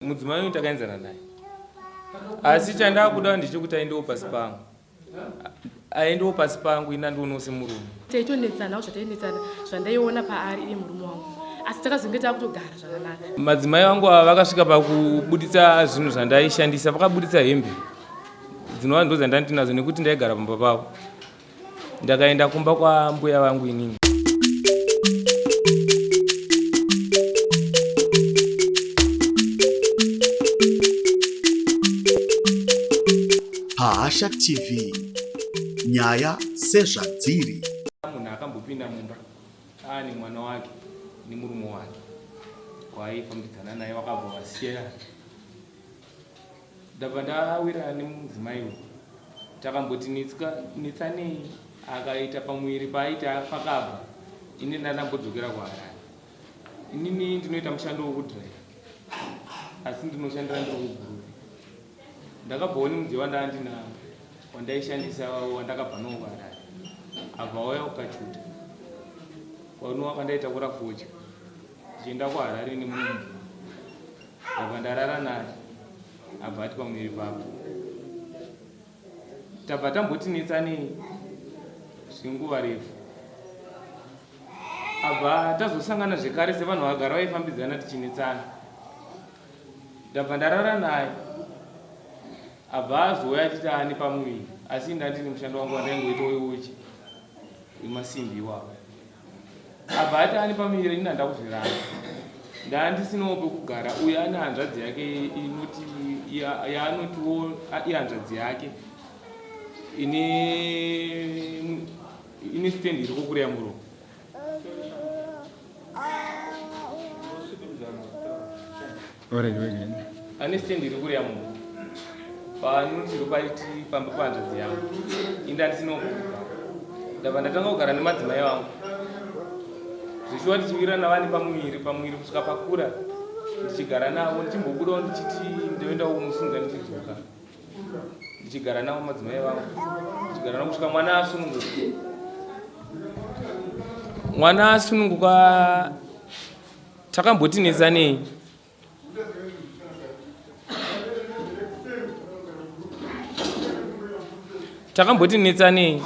Mudzimai uyu takaenzana naye, asi chandakuda ndechekuti aendewo pasi pangu, aendewo pasi pangu, ini andionewo semurume. Taitonetsanawo zvatainetsana zvandaiona paari iye murume wangu, asi takazonge takutogara zvakanaka. Madzimai vangu ava vakasvika pakubuditsa zvinhu zvandaishandisa, vakabuditsa hembe dzinova ndo dzandandinadzo nekuti ndaigara pamba pavo. Ndakaenda kumba kwambuya vangu inini. Pahasha TV, nyaya sezvadziri. Munhu akambopinda mumba aane mwana wake nemurume wake waaifambidzana naye, vakabva vasiyana. Ndabva ndawirana nemudzimai uyu, takamboti netsanei, akaita pamuviri paaita pakabva. Ini ndandambodzokera kuHarare. Inini ndinoita mushando wekudhiraivha, asi ndinoshandira ndiri kuGuruve. Ndakabvawo nemudziyo wandanga ndinawo wandaishandisa wandakabva nawo kuHarare, abva auya kukachuta kwaunova kwandaitakura fodya ndichienda kuHarare nemumwe munhu. Ndabva ndarara naye, abva ati pamuviri papo. Tabva tamboti netsanei zvenguva refu, abva tazosangana zvekare sevanhu vagara vaifambidzana tichinetsana. Ndabva ndarara naye, abva azouya achiti aane pamuviri, asi ndandine mushando wangu wandaingoita weuchi wemasimbi iwawo. Abva ati ane pamuviri, ini handakuzviramba, ndandisinawo pekugara. Uyu ane hanzvadzi yake inoti yaanotiwo ihanzvadzi yake ine ine stand iri kokureya muromo. Ane stand iri kureya muromo paanoti ropaiti pamba pahanzvadzi yangu, ini ndandisinawo pekugara. Ndabva ndatanga kugara nemadzimai vangu zvishuwa, tichiwirirana vane pamuviri pamuviri kusvika pakura, ndichigara navo, ndichimbobudawo ndichiti ndoendawo kumusunza, ndichidzoka, ndichigara navo madzimai vangu, ndichigara navo kusvika mwana asununguka. Mwana asununguka, takamboti netsanei. Takamboti netsanei.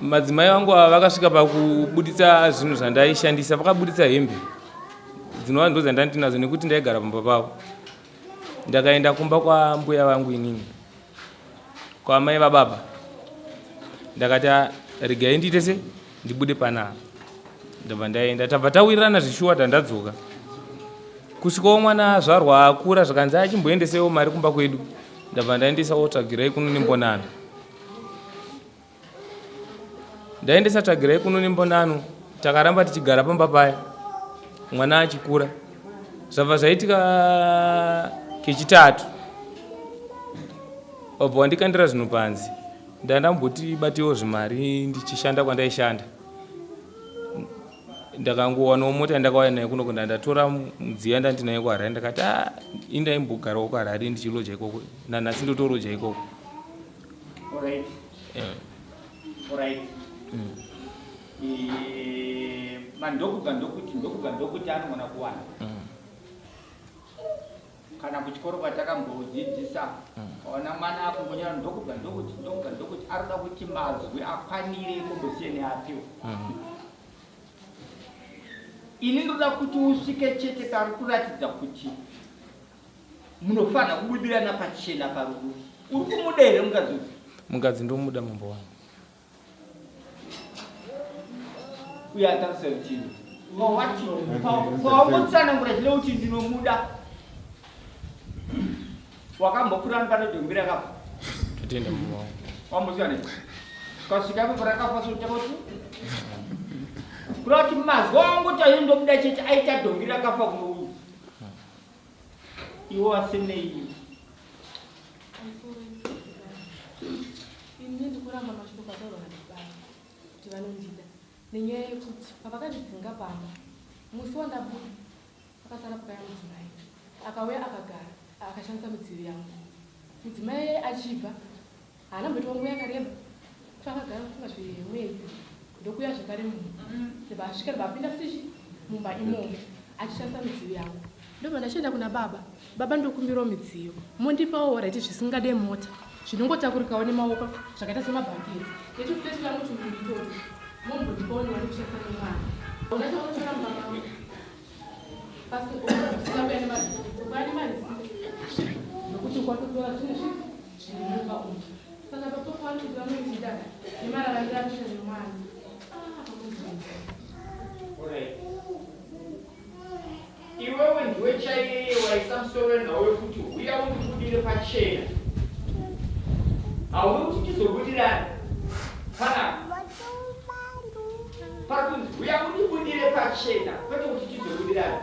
Madzimai vangu ava vakasvika pakubuditsa zvinhu zvandaishandisa, vakabuditsa hembe dzinova ndo dzandandinadzo nekuti ndaigara pamba pavo. Ndakaenda kumba kwambuya vangu inini, kwamai vababa. Ndakati regai ndiite se ndibude panapa. Ndabva ndaenda, tabva tawirirana zvishuwa. Tandadzoka kusvikawo mwana azvarwa akura, zvakanzi achimboendesewo mari kumba kwedu. Ndabva ndaendesawo tsvagirai kuno nembonano. Ndaendesa tsvagirai kuno nembonano, takaramba tichigara pamba paya mwana achikura. Zvabva zvaitika kechitatu, wabva wandikandira zvinhu panze. Ndandamboti batewo zvimari ndichishanda kwandaishanda, ndakangowanawo mota yandakauya nayo kuno. Ndatora mudziyo yandandinayo kuHarare, ndakati a ini ndaimbogarawo kuHarare ndichiloja ikoko, nanhasi ndotoroja ikoko. Alright. Alright. Mandokubva ndokuti ndokubva ndokuti anogona kuwana. Kana kuchikoro kwatakambodzidzisa, kaona mwana akungonyora ndokubva ndokuti ndokubva ndokuti, arikuda kuti mazwi akwanire kumbosiyene apiwa. Ini ndoda kuti usvike chete pari kuratidza kuti munofanira kubudirana pachena parudo. Uri kumuda here mukadzi uyu? Mukadzi ndomuda, mambo wangu. Uye atarisa rutivi wati pawangotsanangura chine kuti ndinomuda, wakambopfuura pane dhongi rakafa? Totenda, mambo wangu. Wamboziva nei ukasvika ipapo rakafa? Sotakoti kureva kuti mazwa wangu chaiyo ndomuda chete aita dhongi rakafa kuno uyu. Iwe wasemei? Ini ndikuramba mashoko ataurwa nababa kuti vanondida, nenyaya yekuti pavakandidzinga pamba, musi wandabuda pakasara pakauya mudzimai, akauya akagara, akashandisa midziyo yangu. Mudzimai achibva haana mboitawo nguva yakareba, akagara kufunga zvemwedzi, ndokuya zvekare munhu ndobva asvika, ndobva apinda futi mumba imomo achishandisa midziyo yangu. Ndobva ndachienda kuna baba. Baba ndokumbirawo midziyo. Mondipawo right zvisingade mota. Zvinongotakurikawo nemaoko zvakaita semabhaketi. Nechikuta chilangu chiviri ichocho. Mombondipawo ndiwane kushandisa nemwana. Unachokutora mumba mangu. Pasina kuya nemarisiti. Kuya nemarisiti. Nokuti kwatotora zvinhu zviri mumba umu. Saka baba pavanoti vanondida nemararamiro anoita nemwana. Ah, Alright. Iwewe ndiwe chaiyeye waisa musoro wenhau wekuti huya undibudire pachena. Haudi kuti tizobudirana panapa. Pari kunzi huya undibudire pachena kwete kuti tizobudirana.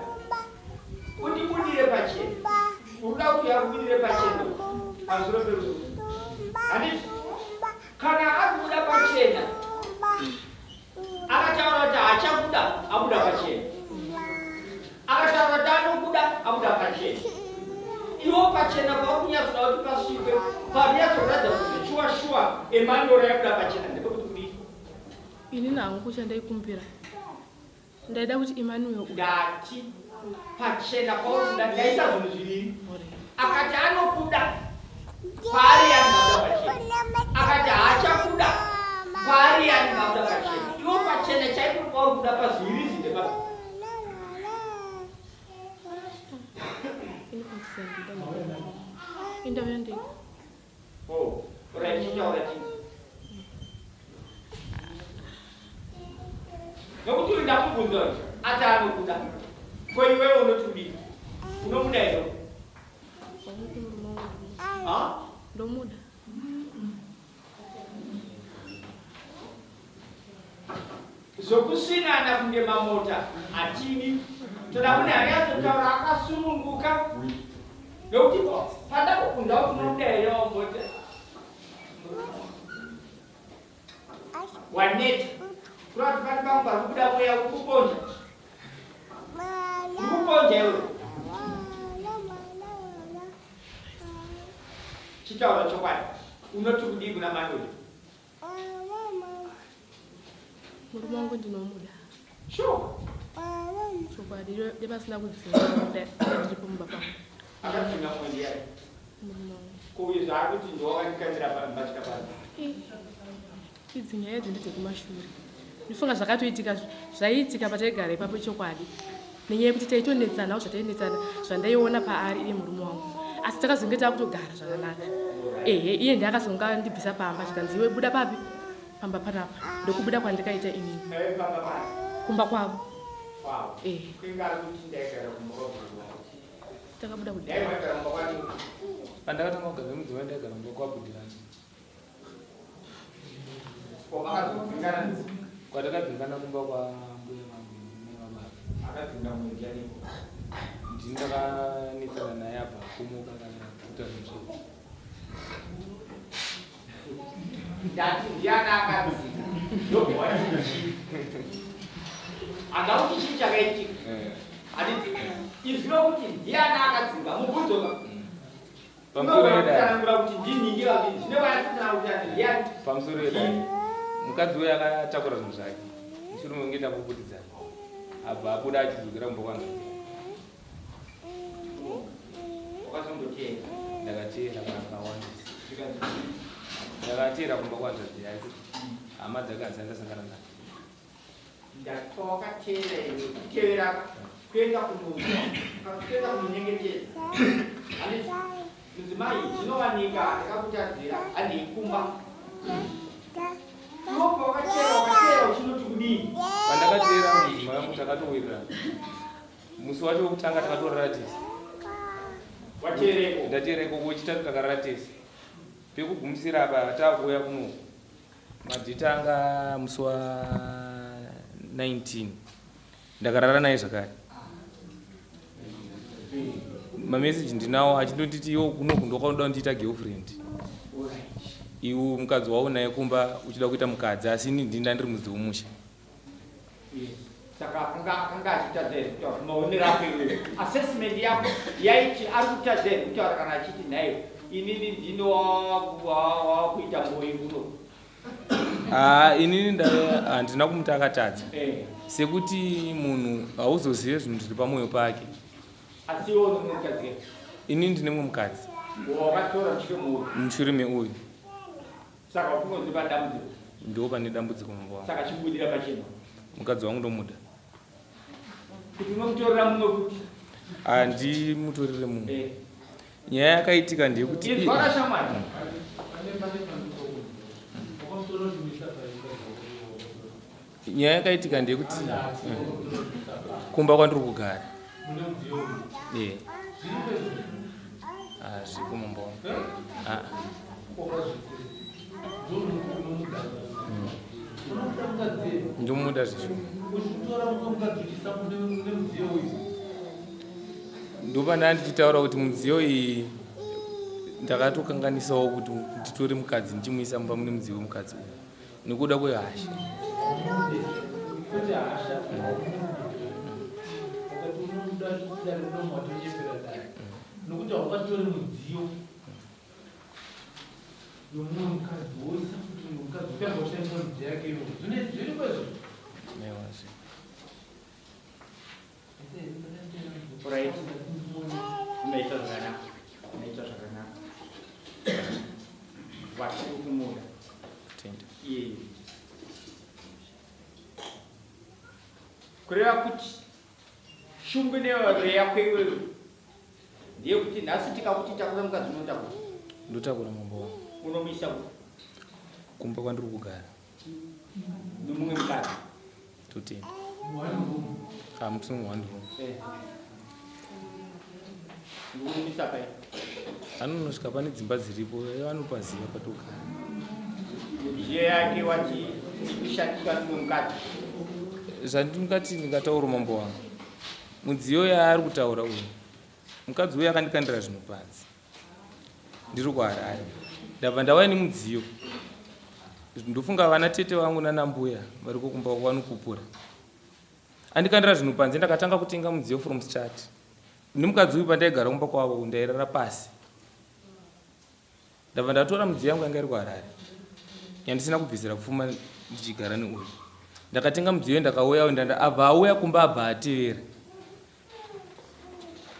Undibudire pachena. Unoda kuti akubudire pachena pamusoro perudo. Handiti? Kana akubuda pachena Akataura kuti haachakuda abuda pachena. Akataura kuti anokuda abuda pachena. Iwo pachena pauri kunyatsoda kuti pasvikwe parunyatsoratidza kuti zvechuwa shuwa Emmanuel yabuda pachena ndepekuti kudii? Inini hangu chandaikumbira ndaida kuti Emmanuel uyu. Ndati pachena pauri kuda ndaisa zvinhu zviviri. Akati anokuda paari angabuda pachena. Akati haachakuda paari angabuda pachena. Iwo pachena chaipo pauri kuda pazviviri izvi ndepapi? Ini kundisandida indauya ndega. Oh, right, chitaura chii? Nokuti uyu ndakubvunza uyu, ati anokuda. Ko iwewe unoti kudii? Unomuda here? Wangu murume wangu ndomuda. Ha? Ndomuda. Zvokusvinana kunge mamota hatidi. Toda munhu anyatsotaura akasununguka. Nokuti pandakubvunza kuti unomuda here wamboti waneta. Kureva kuti pane pamwe pari kubuda mweya uri kuponja. Uri kuponja iwe. Chitaura chokwadi. Unoti kudii kuna Manuel? Murume wangu ndinomuda. Sure. Chokwadi dai pasina kudzinga ndiripo mumba pangu. Akadzinga mumwe ndiyani? Murume wangu. Ko uyu zvaari kuti ndowakandikandira mbatya pano. Idzi nyaya idzi ndedzekumashure. Ndifunga zvakatoitika zvaiitika pataigara ipapo chokwadi. Nenyaya yekuti taitonetsanawo zvatainetsana zvandaiona paari iye murume wangu. Asi takazonge takutogara zvakanaka. Ehe iye ndiye akazonga andibvisa pamba zvikanzi iwe buda papi pamba panapa ndokubuda kwandikaita inini. Kumba kwavo. Ehe. Takabuda kudhaya. Pandakatanga kugara nemudzimai ndaigara kumba kwabhudhi vangu. Kwatakadzingana kumba kwambuya vangu mai vababa. Ndini ndakanetsana naye abva kumuka kana kuita zvinhu. Ndati ndiani akadzinga ndobva wati chii? Anga kuti chii chakaitika? Handiti izwi rokuti ndiani akadzinga mubvunzo ka? Pamusoro yedare. Tsanangura kuti ndinhingi vaviri zvine vayatsanangura kuti ati ndiyani. Pamusoro yedare. Mukadzi uyo akatakura zvinhu zvake. Mushure mekunge tapuputidzana. Abva abuda achidzokera kumba kwangu. Wakazondoteera. Ndakateera kakawandisa. Ndakateera kumba kwanzvadzi yake. Hama dzake hadzisati ndasangana nadzo. Ndati pawakateera iwe kutevera kuenda kunonzwa kana kuenda kunonyengetedza. Handiti mudzimai zvinowanika ndakakutadzira handei kumba. Iwe pawakateera wakateera uchinoti kudii? Pandakateera mudzimai wangu takatowirirana. Musi wacho wekutanga takatorara tese. Wateereko. Ndateera ikoko wechitatu takarara tese. Pekugumisira apa takuuya kunoku. Madhita anga musi wa 19 ndakarara naye zvakare. Mameseji ndinawo achindonditi iwo kunoku ndokaunoda kundiita girlfriend. Iwe mukadzi waunaye naye kumba uchida kuita mukadzi asi ini ndini ndandiri mudzi wemusha. Saka akanga akanga achitadza here kutaura maonero ako iwewe assessment yako yaiti ari kutadza here kutaura kana achiti nhaiwe inini ndini wakuita mboyi kuno Ah, inini handina kumuti akatadza eh. sekuti munhu hauzozive zvinhu zviri pamwoyo pake. Asi iwe une mumwe mukadzi ke? Ini ndine mumwe mukadzi. Wakatora mushure meuyu? Mushure meuyu. Saka ukungonzi pane dambudziko? Ndipo pane dambudziko mambo wangu. Saka chibudira pachena. Mukadzi wangu ndomuda. Kuti unomutorera mumwe kuti? Handimutorere mumwe. Eh. Nyaya yakaitika ndeyekuti Inzwa shamwari. Nyaya yakaitika ndeyekuti kumba kwandiri kugara. Eh. Ah, zviko mambo wangu. Ah. Ndomuda zvishuwa. Ndopanda ndichitaura kuti mudziyo iyi ndakatokanganisawo kuti nditore mukadzi ndichimuisa mumba mune mudziyo wemukadzi uyu nekuda kwehasha. Nokuti haungatori mudziyo yomumwe mukadzi woisa futi mumwe mukadzi wotanga kushandisa midziyo yake iyoyo. Zviriko izvo? Aiwa, zviriko. Right. Unoita zvakanaka. Unoita zvakanaka. Wachiri kumuda. Tenda. Iye. Kureva kuti shungu nevaroyi yako iwewe ndeyekuti nhasi tikakuti takura mukadzi unotakura. Ndotakura mambo wangu. Unomuisa kupi? Kumba kwandiri kugara. Nomumwe mukadzi. Totenda. Hamusi mu one room. Eh. Ndikunomisa pai. Anonosvika pane dzimba dziripo, vanopaziva patogara. Midziyo yake wati ikushandiswa nemumwe mukadzi. Zvandingati ndingataura mambo wangu. Mudziyo yaari kutaura uyu. Mukadzi uyu akandikandira zvinhu panze. Ndiri kuHarare. Ndabva ndauya nemudziyo. Ndofunga vana tete vangu nana mbuya variko kumba vanopupura. Andikandira zvinhu panze ndakatanga kutenga mudziyo from start. Nemukadzi uyu pandaigara kumba kwavo ndairara pasi. Ndabva ndatora mudziyo yangu yanga iri kuHarare yandisina kubvisira pfuma ndichigara neuyu. Ndakatenga mudziyo ndakauya ndanda abva auya kumba abva atevera.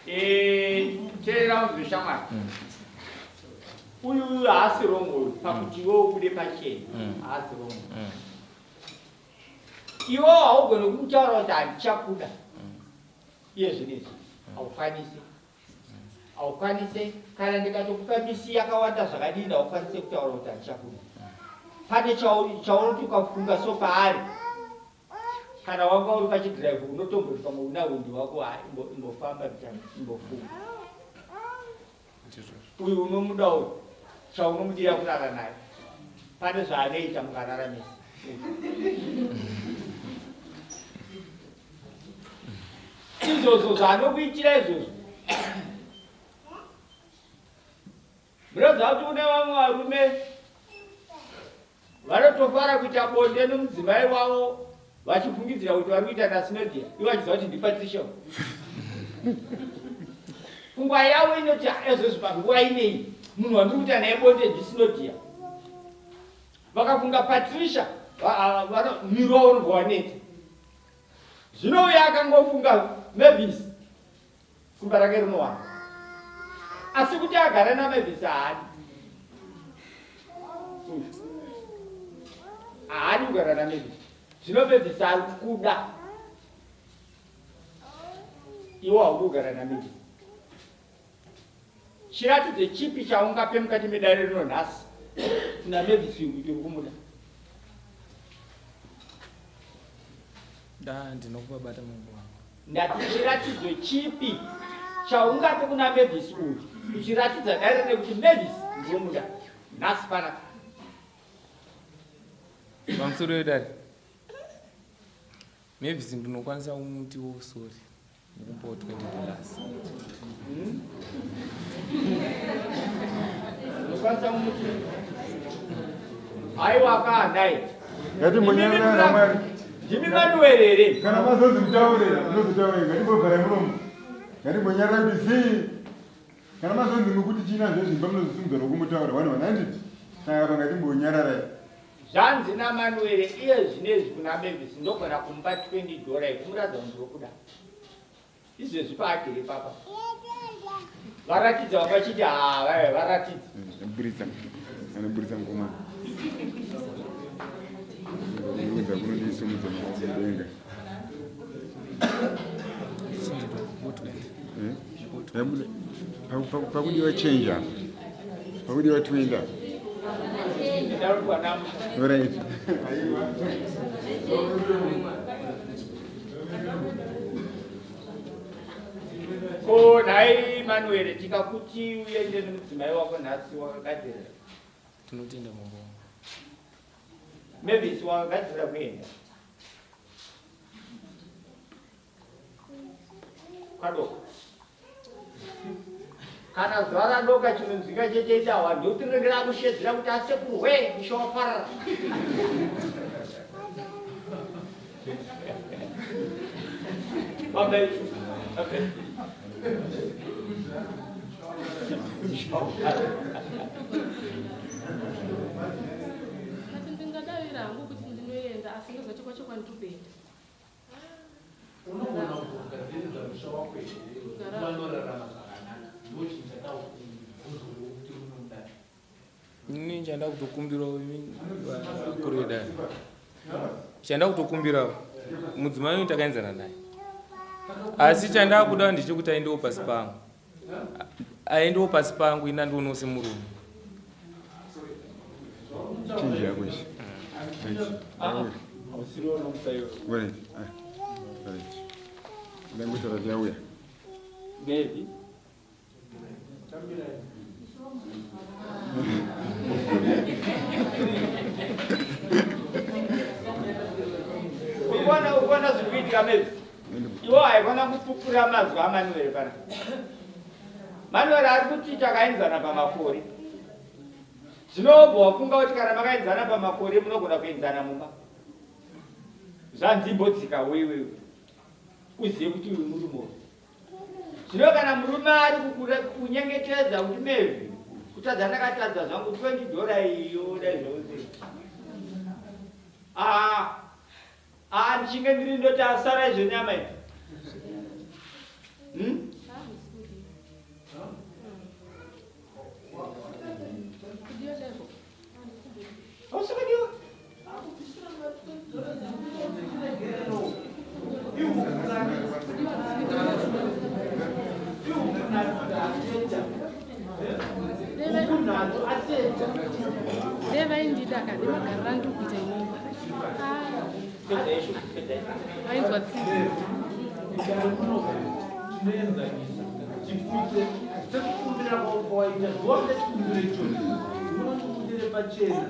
Eh, teerera unzwe shamwari. Uyu uyu haasi wrong uyu pakuti iwe ubude pachena haasi wrong. Iwe haugoni kumutaura kuti handichakuda. Iye zvinezvi haukwanisi. Haukwanise kana ndikatokupa misi yakawanda zvakadini haukwanise kutaura kuti handichakuda. Pane chaunoti ukafunga so paari kana wanga uri pachidhiraivhu unotomboti pamwe una hwindi wako ha imbofamba imbofunga. Uyu unomuda uyu chaunomudira kurara naye pane zvaanoita mukarara mese. Izvozvo zvaanokuitira izvozvo. Munoziva kuti kune vamwe varume vanotofara kuita bonde nomudzimai wavo vachifungidzira kuti vari kuita naSinodia ivo vachiziva kuti ndiPatricia. Pfungwa yavo inoti ezvozvo panguva ineyi munhu wandiri kuita naye bonde ndiSinodia. Vakafunga Patricia muviri wavo unobva waneta. Zvino uya akangofunga Mavis simba rake rinowana. Asi kuti agare naMavis haadi. Haadi kugara naMavis. Zvino Mavis ari kuda. Iwe haudi kugara naMavis. Chiratidzo chipi chaungape mukati medare rino nhasi kuna Mavis uyu kuti uri kumuda? Da ndinokubata mungu wangu. Ndati chiratidzo chipi chaungape kuna Mavis uyu uchiratidza dare rekuti Mavis ndinomuda nhasi panapa. Pamusoro wedare. Mavis ndinokwanisa kumutiwo sorry. Ndikupawo 20 dollars. Unokwanisa kumuti aiwa kaanai. Ngatimbonyarara namwari. Ndimi Manuel here? Kana mazonzi mutaure, munozotaura ngatimbovhara muromo. Ngatimbonyarara kuti zii. Kana mazonzi mukuti china zvezvimba munozosungwa nokumutaura 1 100. Saka apa ngatimbonyararai. Zvanzi naManuel iye zvinezvi kuna Mavis ndogona kumupa 20 dollar yekumuratidza kuti ndinokuda. Izvezvi paagere papa varatidza vanga chiti haa vaive varatidza. Anoburitsa anoburitsa mukomana. Kuudza kunondisumudza mudenga. Eh? Pakudiwa change apa. Pakudiwa 20 apa. Ndaruwa namusha. Alright. Ko nhai Manuel, tikakuti uende nemudzimai wako nhasi wakagadzirira? Tinotenda mambo wangu. Mavis wakagadzirira kuenda? Kwadoka. Kana zuva radoka chinonzwika checheita hwa ndokuti rinenge rakushedzera kuti asekuru we musha waparara. Baba ichu. Musha waparara. Ati ndingadavira hangu kuti ndinoenda, asi ndoziva chokwa chokwadi ndiri kuenda. Unogona kugadziridza musha wako here vanorarama zvakanaka? Ndo chinhu chataubvunzwewo kuti unomudai. Inini chanda kutokumbirawo vakuru vedare, chanda kutokumbirawo mudzimai uyu takaenzana naye, asi chandakuda ndechekuti aendewo pasi pangu, aendewo pasi pangu, ini andionewo semurume. Change yako ichi. Right. Hausiriwo nomusaiwe. Alright. Ah. Alright. Ndangotaura zvauya. Maybe. Tambirai. Urikuona zviri kuitika Mavis? Iwo haikona kupupura mazwi aManuel pana. Manuel ari kuti takaenzana pamakore. Zvinobva wafunga kuti kana makaenzana pamakore munogona kuenzana mumba. Zvanzi imbodzika wewewe. Uzive kuti uyu murume uyu. Zvino kana murume ari kunyengetedza kuti Mevi, kutadza ndakatadza zvangu 20 dollar iyo dai zvauzi. Ah, ah, ndichinge ndiri ndoti asara izvo nyama idzi. Handisi kudiwa. Kudiwa chaiko? Handisi kudiwa. Hausi kudiwa? Dai vaindida ka, nemagariro andiri kuita inini. Pedza ishu, pedza ishu. Vainzwa tsitsi. Mudare muno tinoenzanisa tipfutse sekukumbira kwawaita zuva kuita chikumbiro ichocho, unotibudire pachena,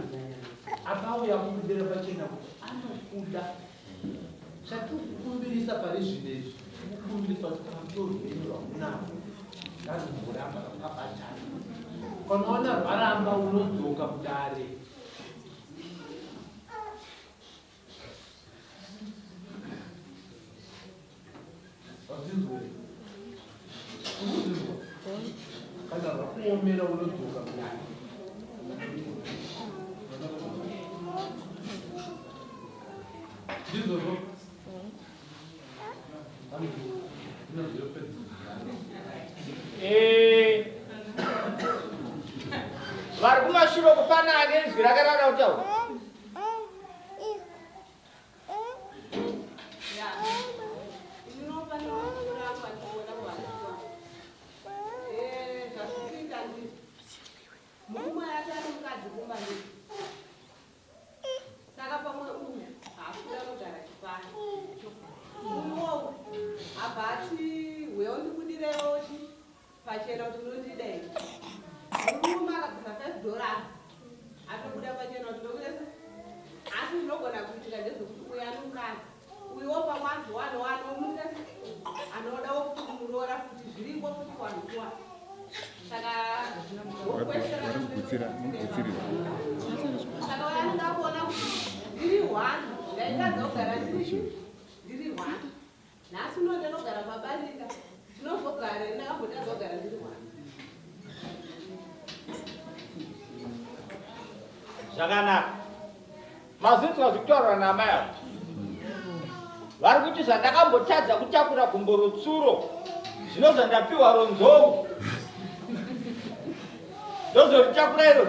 akauya kubudire pachena kuti anokuda. Chatiri kukumbirisa pari zvino izvi, tikukumbirisa kuti rudo rwenyu rwamunarwo ngarumboramba rwakabatana. Kana waona rwaramba, unodzoka kudare. Wazvinzwa here? Unozvinzwa? Kana rwakuomera unodzoka kudare. Ndizvozvo. Vari kumashure kufanana nenzwi rakarara kutaura. Ndinopa nemafura angu andinoona kuvanhu. Zvazvikuita ndizvo. Murume ati ari mukadzi kumba ndizvo. Saka pamwe uyu haakuda kugara chipani. Unowo abva ati huya undibudirewo chi pachena kuti unondida here. Murume akabvisa $5 atobuda pachena kuti ndokuda. Asi zvinogona kuitika ndezvekuti uyu ane mukadzi, uyuwo pamwe azowanawo anomuita anodawo kuti muroora futi, zviriko futi kuvanhu kuwa. Saka Vari kugutsira, mugutsirira. Saka uyo anoda kuona kuti ndiri one, ndaitadza kugara ndiri one, nhasi uno ndinogara pabarika, tinozogara, ndakambotadza kugara ndiri one. Zvakanaka. Mazinzwa zvekutaurwa naamai ava. Vari kuti zvandakambotadza kutakura gumbo rotsuro zvino zvandapiwa ronzou ndozoritakura iro.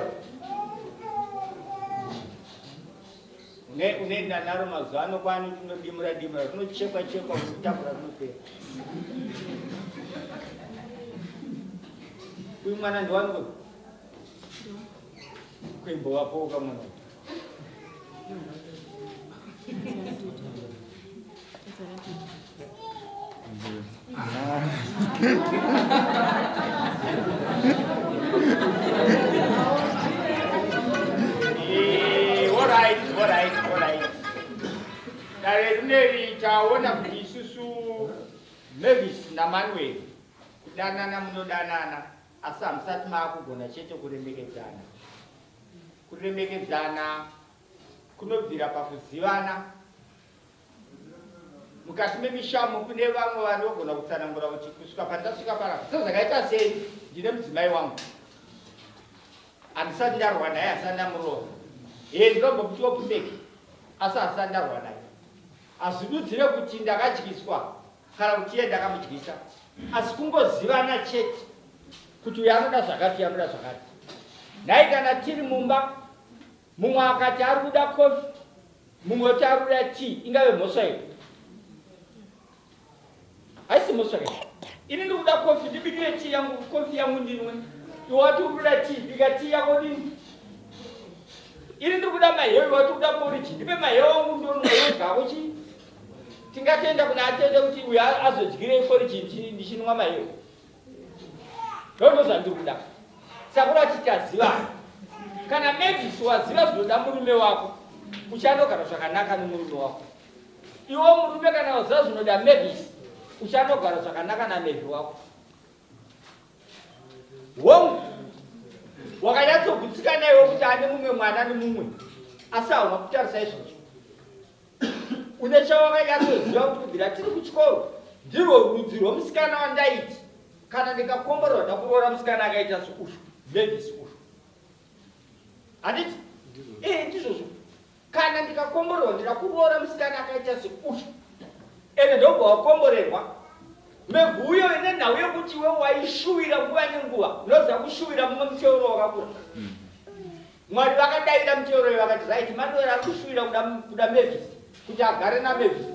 Unoenda naro mazuva ano kwani tinodimura dimura rinochekwa chekwa kutakura rinopera. Uyu mwana ndiwani kuimbovapoka mwana Dare rineri taona kuti isusu Mavis naManuel kudanana munodanana asi hamusati maakugona chete kuremekedzana. Kuremekedzana kunobvira pakuzivana. Mukati memishamo kune vamwe vanogona kutsanangura kuti kusvika pandasvika panapa sezvakaita sei ndine mudzimai wangu handisati ndarwa naye asati ndamurova hee ndinombomutiwo puseki asi handisati ndarwa naye hazvidudzire kuti ndakadyiswa kana kuti iye ndakamudyisa asi kungozivana chete kuti uyo anoda zvakati uyo anoda zvakati nhai kana tiri mumba mumwe akati ari kuda kofi mumwe oti ari kuda tii ingave mhosva iyo haisi mhosva kai ini ndiri kuda kofi ndibikire tii yangu kofi yangu ndinwe iwe wati uri kuda tii bika tii yako dini ini ndiri kuda maheu iwe wati kuda poriji ndipe maheu angu ndonwa iwe gako chii Tingatenda kuna atende kuti uyu azodyirei foriji ndichinwa maheu. Ndondo zvandiri kuda. Sakura titazivana. Kana Mavis waziva zvinoda murume wako, uchanogara zvakanaka nemurume wako. Iwe murume kana waziva zvinoda Mavis, uchanogara zvakanaka naMavis wako. Hongu, wakanyatsogutsikana iwe kuti ane mumwe mwana nemumwe, asi hauna kutarisa izvozvo. Une chawakanyatsoziva kuti kubvira tiri kuchikoro ndirwo rudzi rwemusikana wandaiti kana ndikakomborerwa ndakuroora musikana akaita seushu Mavis ushu handiti ee ndizvozvo kana ndikakomborerwa ndida kuroora musikana akaita seushu ende ndobva wakomborerwa mevhu uyo ine nhau yekuti iwe waishuwira nguva nenguva unoziva kushuwira mumwe muteuro wakakura Mwari vakadaira miteuro iyo vakati right Manuel ari kushuwira kuda, kuda Mavis kuti agare naMavis.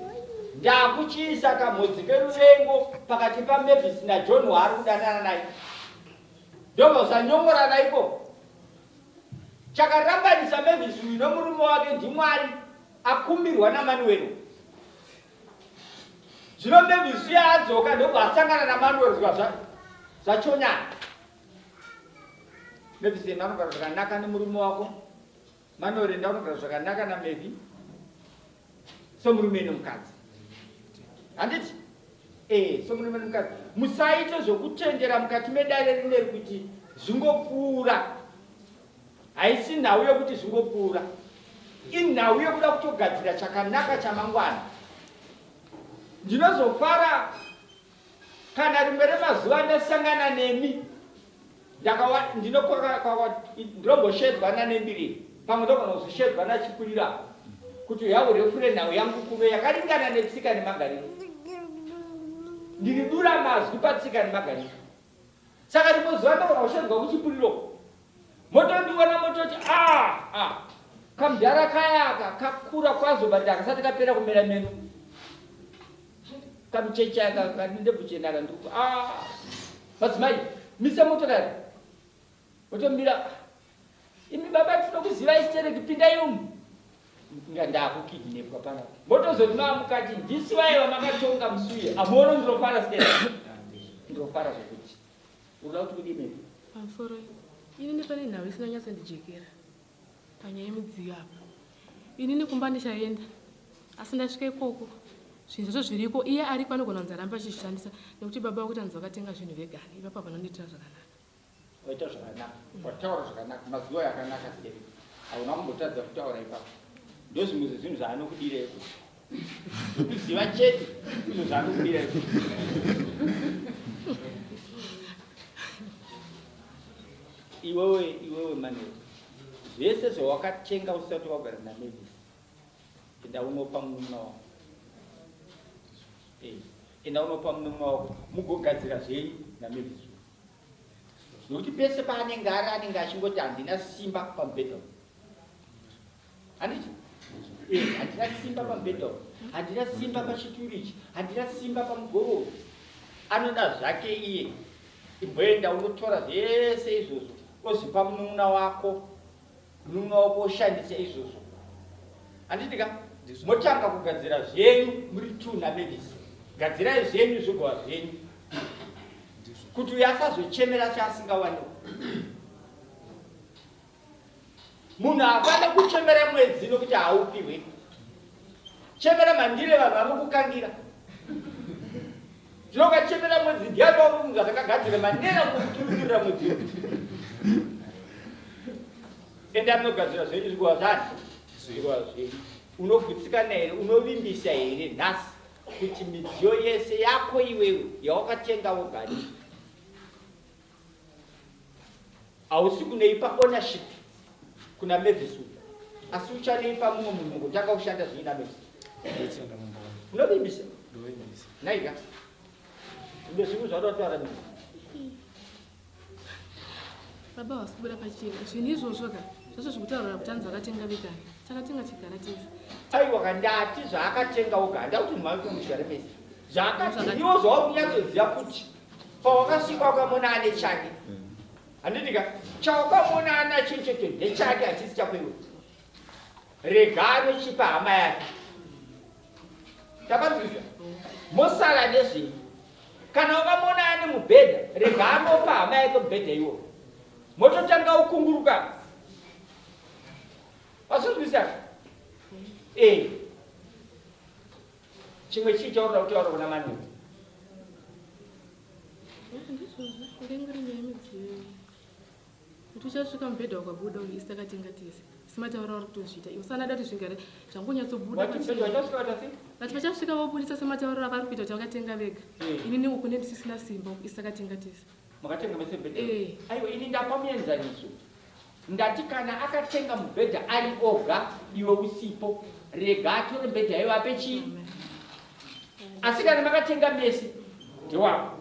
Ndakuchiisa kamhodzi keruvengo pakati paMavis naJohn waari kudanana naye. Ndobva usanyongorana ikoko. Chakarambanisa Mavis uyu nomurume wake ndiMwari akumbirwa naManuel. Zvino Mavis uya adzoka ndobva asangana naManuel zvikazva zvachonyana. Mavis enda unogara zvakanaka nemurume wako. Manuel enda unogara zvakanaka naMevi. Somurume nemukadzi. Handiti? Eh, somurume nemukadzi. Musaite zvokutendera mukati medare rineri kuti zvingopfuura. Haisi nhau yokuti zvingopfuura. Inhau yokuda kutogadzira chakanaka chamangwana. Ndinozofara Kana rimwe remazuva ndasangana nemi ndinombosheedzwa naNembiriri pamwe ndogona kuzosheedzwa naChikurira kuti uya urefure nhau yangu kuno yakaringana netsika nemagariro. Ndiri dura mazwi patsika nemagariro. Saka rimwe zuva ndogona kusheedzwa kuChipuriro motondiona mototi ah, ah, kamudhara kaya aka kakura kwazvo but akasati kapera kumera meno kamucheche aka kanendebvu chena aka ndiri ah madzimai misa motokari otomira imi baba tinokuzivai stereki pindai umu inga ndakukidnepwa pana motozoti maamukati ndisi vaye vamakatonga musuye amuono ndinofara stereki ndinofara zvekuti unoda kuti kudii mei pamusoro inini pane nhau isina nyatsondijekera Panyaya yemidziyo apa inini kumba ndichaenda asi ndasvika ikoko zvinhu zvacho zviriko iye ariko anogona kunzi arambe achizvishandisa nekuti baba vakuti hanzi vakatenga zvinhu vegani ipapo hapanondiitira zvakanaka. Waita zvakanaka, wataura zvakanaka, mazuva yakanaka seri hauna kumbotadza kutaura ipapo. Ndozvimwe zvezvinhu zvaanokudira iko zvekuziva chete izvo zvaanokudira iko. Iwewe iwewe Manuel zvese zvawakatenga usati wagara naMavis enda unopa munun'una wako. Eh, enda unopa munun'una wako mugogadzira zvenyu naMavis nokuti pese paanenge ari anenge achingoti handina simba pamubhedha uyu. Handiti? Eh, handina simba pamubhedha uyu, handina simba pachituru ichi, handina simba pamugoro uyu. Anoda zvake iye. Imboenda unotora zvese izvozvo ozvipa munun'una wako, munun'una wako oshandisa izvozvo. Handiti ka? Motanga kugadzira zvenyu muri two naMavis. Gadzirai zvenyu zvigova zvenyu. Kuti uyo asazochemera chaasingawaniwo. Munhu haafane kuchemera mwedzi nokuti haupihwe. Chemera mandire vanhu vanokukangira. Zvino ukachemera mwedzi ndiani wakufunga zvakagadzira manera kukuturikirira mwedzi. Enda munogadzira zvenyu zvigova zvani? Zvigova zvenyu. Unogutsikana here? Unovimbisa here nhasi kuti midziyo yese yako iwewe yawakatenga woga Hausi kunoipa ownership kuna Mavis uyu asi uchanoipa mumwe munhu ungotanga kushanda zvinyi naMavis. Unovimbisa? Naika. Ndozvimwe zvauda kutaura nini? Baba havasi kubuda pachena. Zvinhu izvozvo ka zvacho zvekutaurira kuti hanzi vakatenga vegani. Takatenga tigara tese. Aiwa ka ndati zvaakatenga oga handida kuti mhai kumudyare mese. Zvaakati iwo zvauri kunyatsoziva kuti pawakasvika ukamona ane chake handiti ka chaukamona anacho ichocho ndechake hachisi chako iwe rega anochipa hama yake tapanzwisa mosara nezvenyu kana ukamona ane mubhedha rega anopa hama yake mubhedha iwo mototanga ukunguruka wasinzwisa e Chimwe chii chaunoda kutaura kuna Manuel? Ndizvozvo, inge iri nyaya yemidziyo iyi. Kuti uchasvika mubhedha ukabuda uyu isu takatenga tese. Semataura vari kutozviita. Iwe sanada kuti zvigare zvangonyatsobuda. Wati mubhedha wachasvika watasi? Vati vachasvika vobudisa sematauriro avari kuita kuti vakatenga vega. Eh. Ini uku ndisisina simba uku isu takatenga tese. Makatenga mese mubhedha? Eh. Aiwa ini ndapa muenzaniso. Ndati kana akatenga mubhedha ari oga iwe usipo, rega atore mubhedha iwe ape chii. Asi kana makatenga mese ndewako.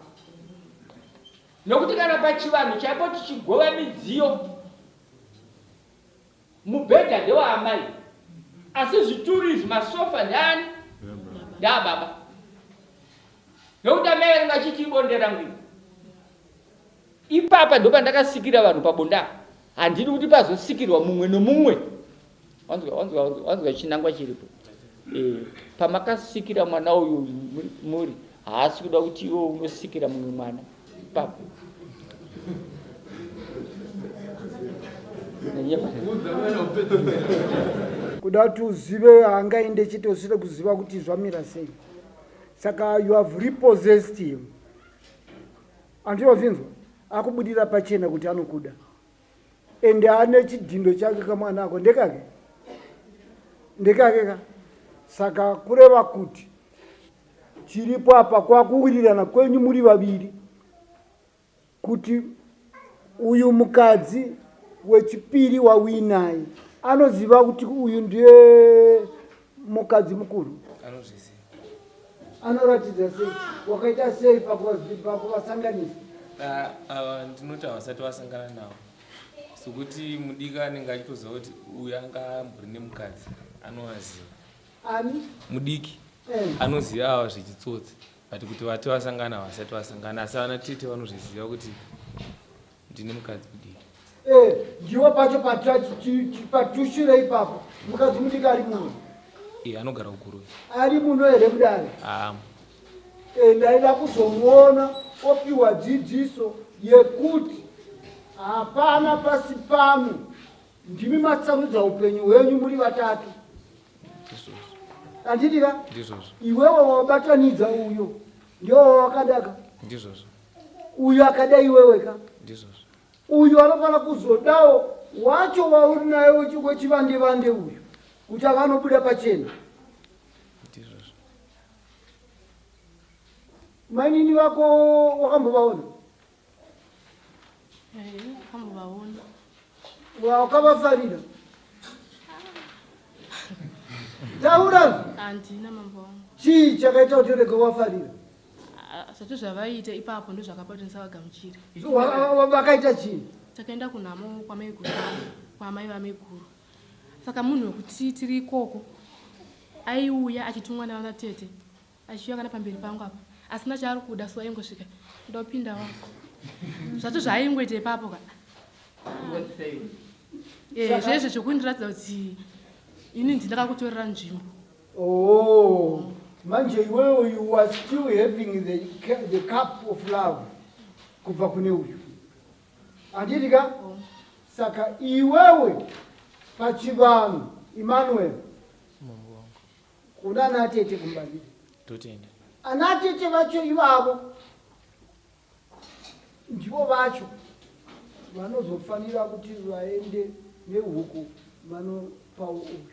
Nokuti kana pachivanhu chaipo tichigova midziyo, mubhedha ndewaamai, asi zvituru izvi masofa ndeani? Ndeababa. Nokuti amai vanenge vachiti ibonde rangu iri. Ipapa ndopandakasikira vanhu pabonde apa. Handidi kuti pazosikirwa mumwe nomumwe. Wanzwa, wanzwa, wanzwa, wanzwa chinangwa chiripo. Eh, pamakasikira mwana uyu muri haasi kuda kuti iwe unosikira mumwe mwana ipapo. Kuda kuti uzive haangaende chete usina kuziva kuti zvamira sei. Saka you have repossessed him. Andinozvinzwa akubudira pachena kuti anokuda ende ane chidhindo chake kamwana ako ndekake ndekake ka saka kureva kuti chiripo apa kwakuwirirana kwenyu muri vaviri kuti uyu mukadzi wechipiri wauinaye anoziva kuti uyu ndiye mukadzi mukuru anozviziva anoratidza sei wakaita sei pakuvasanganisa ah, ava ndinoti havasati vasangana navo sokuti mudiki anenge achitoziva kuti uyu anga ambori nemukadzi anovaziva ani mudiki eh. anoziva ava zvechitsotsi but kuti vati vasangana havasati vasangana asi vana tete vanozviziva kuti ndine mukadzi mudiki eh, ndiwo pacho patushire ipapo mukadzi mudiki ari muno eh, anogara kuguruve ari muno here mudare eh, ndaida kuzomuona opiwa dzidziso yekuti hapana pasi pano ndimi masarudza upenyu hwenyu muri vatatu handiti ka iwewe wabatanidza uyo ndiwo wakadaka ndizvozvo uyo akada iwewe ka ndizvozvo uyu anofanira kuzodawo wacho wauri naye wechivande vande uyu kuti ava anobuda pachena ndizvozvo mainini vako wakambovaona Wakambovaona wakavafarira taura handina mambo wangu. Chii chakaita kuti urege wafarira? Ah, zvacho zvavaiita ipapo ndozvakapa kuti ndisavagamuchire. Vakaita chii? Takaenda kunhamo kwamaiguru vangu, kwamai vamaiguru. Saka munhu wekuti tiri ikoko aiuya achitumwa navana tete achiuya kana pamberi pangu apa asina chaari kuda so aingosvika ndopinda wako zvacho zvaaingoita ipapo ka eh, zvezvo zvekundiratidza kuti ini ndindakakutorera nzvimbo. Oh, manje iwewe you are still having the, the cup of love kubva kune uyu handiti ka oh. Saka iwewe pachivanhu Emmanuel kuna ana tete kumbaviri ana tete vacho ivavo ndivo vacho vanozofanira kuti vaende nehuku vanopawo uyu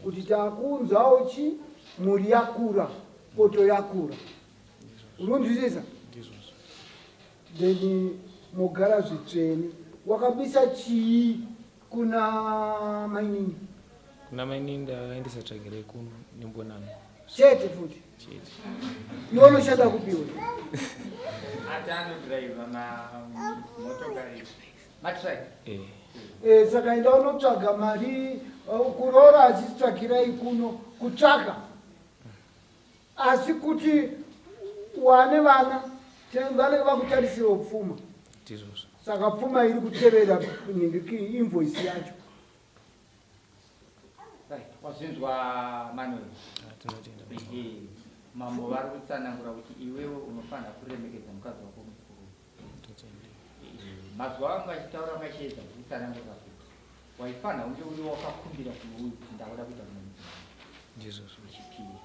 kuti takuunzawo chi mhuri yakura poto yakura unonzwisisa then mogara zvitsvene wakabisa chii kuna mainini kuna mainini ndakaendesa tsvagirei kuno nembonano chete futi chete iwe unoshanda kupiwe ati anodriver mamotokari matruck eh. Eh, saka enda unotsvaga mari eh, kuroora achitsvagirai kuno kutsvaka asi kuti wane vana vanenge vakutarisirawo pfuma saka pfuma iri kutevera invoice yacho Wazvinzwa Manuel? Ah, Mambo vari kutsanangura kuti iwewe unofanira kuremekedza mukadzi wako mukuru. Mazuva angu achitaura machiedza kutsanangura kuti waifanira kunge uri wakakumbira kune uyu kuti ndakuda kuita mumwe mudzimai. Ndizvozvo. Chipiri.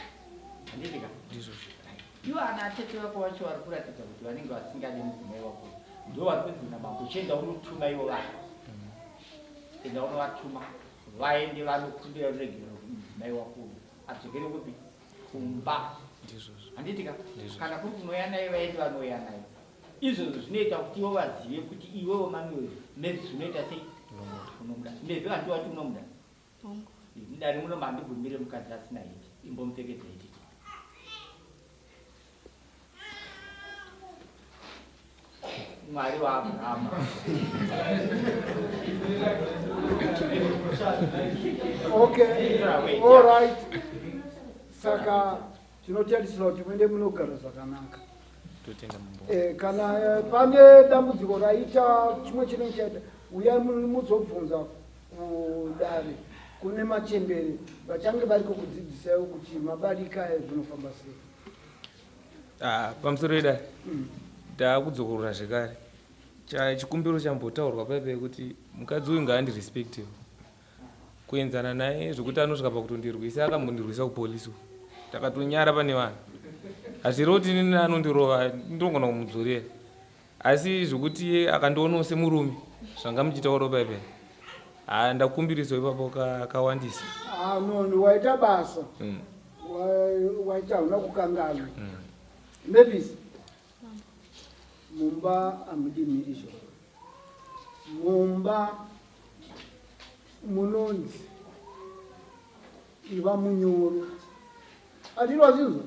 Handiti ka? Ndizvozvo. Ivo ana atete vako vacho vari kuratidza kuti vanenge vasingadi mudzimai wako. Ndo vari kunzi namambo chienda unotuma ivo vanhu. Enda unovatuma vaende vanokumbira ruregerero kumudzimai wako uyu adzokere kupi kumba. Ndizvozvo. Handiti ka? Kana kuri kunouya naye vaende vanouya naye. Izvozvo zvinoita kuti ivo vazive kuti iwewe Manuel Mavis unoita sei? Unomuda. Mavis hanti wati unomuda? Hongu. Mudare muno mandibvumire mukadzi asina heti. Imbomupfekedza heti. Mwari waAbrahama. Okay. All right. Saka tinotarisira kuti muende munogara zvakanaka. Totenda mambo. Eh, kana eh, pane dambudziko raita chimwe chinenge chaita uyai muzobvunza kudare kune machembere vachange variko kudzidzisai kuti mabarika aya zvinofamba sei. Ah, pamusoro idare ndakudzokorora zvekare chikumbiro chambotaurwa paipa kuti mukadzi uyu ngaandirespectewo kuenzana naye zvekuti anosvika pakutondirwisa akambondirwisa kupolisi uku takatonyara pane vanhu hazvirevo kuti inini anondirova ndinogona kumudzorera asi zvekuti iye akandionawo semurume zvanga muchitaurawo paipa haa ndakumbirisawo ipapo kawandisa ah, no, waita basa mm. Waita hauna kukanganwa. Mm. Mavis. Mumba hamudi mhirizho. Mumba munonzi iva munyoro. Andino wazvinzwa?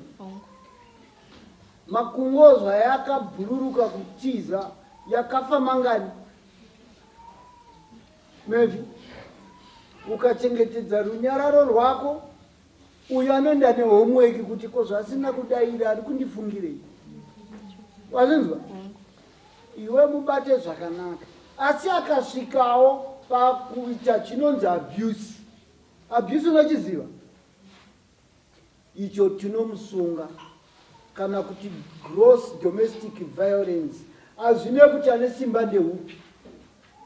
Makungo zvayakabhururuka kutiza yakafa mangani? Mevi, ukachengetedza runyararo rwako Uyu anoenda nehomework kuti ko zvasina kudaira ari kundifungirei? Wazvinzwa? Iwe mubate zvakanaka. Asi akasvikawo pakuita chinonzi abuse. Abuse unochiziva? Icho tinomusunga kana kuti gross domestic violence. Hazvine kuti ane simba ndeupi.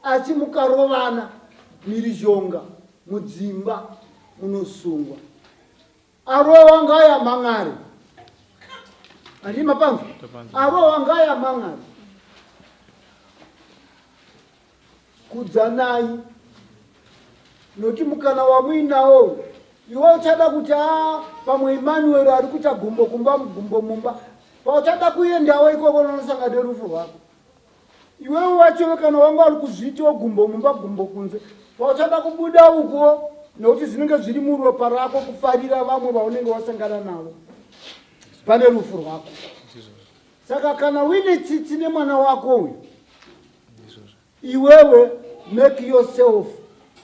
Asi mukarovana mhirizhonga mudzimba munosungwa. Arowa ngaya mang'are. Handii mapanzwa? Arowa ngaya mang'are. Kudzanai nokuti mukana wamuinawo iwe uchada kuti a pamwe Emmanuel ari kuita gumbo kumba gumbo mumba pauchada kuendawo ikoko unonosanga nerufu rwako. Iwewe wacho kana wanga uri kuzviitawo gumbo mumba gumbo kunze pauchada kubuda uko. Nokuti zvinenge zviri muropa rako kufarira vamwe vaunenge wasangana navo pane rufu rwako. Saka kana uine tsitsi nemwana wako uyu, iwewe make yourself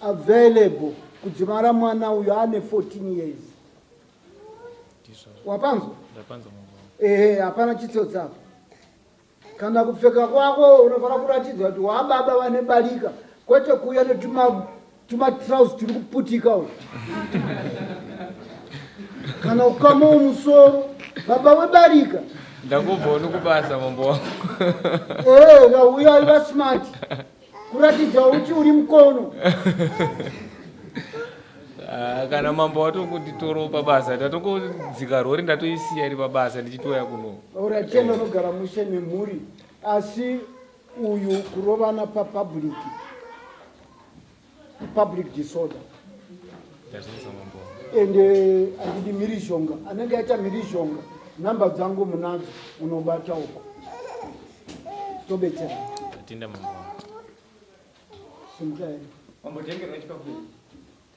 available kudzimara mwana uyo ane 14 years. Wapanzwa? Ehe, hapana chitsotsi apa. Kana kupfeka kwako unofanira kuratidza kuti wababa vane barika, kwete kuuya netuma tumatrouse turi kuputika uku. Kana ukamawo musoro baba webarika. Ndakubvawo nokubasa mambo wangu. Ee, vauya iva smart kuratidza kuti uri mukono. Ah, kana mambo watongonditorawo pabasa ndatongodzika rori ndatoisiya iri pabasa ndichitouya kuno. Uratenda unogara mushe nemhuri asi uyu kurovana papublic public disorder ende handidi mhirizhonga anenge aita mhirizhonga nhamba dzangu munadzo unobata uko tobetsera Tinda mambo. Simukai. Mambo tengerwa chikafu.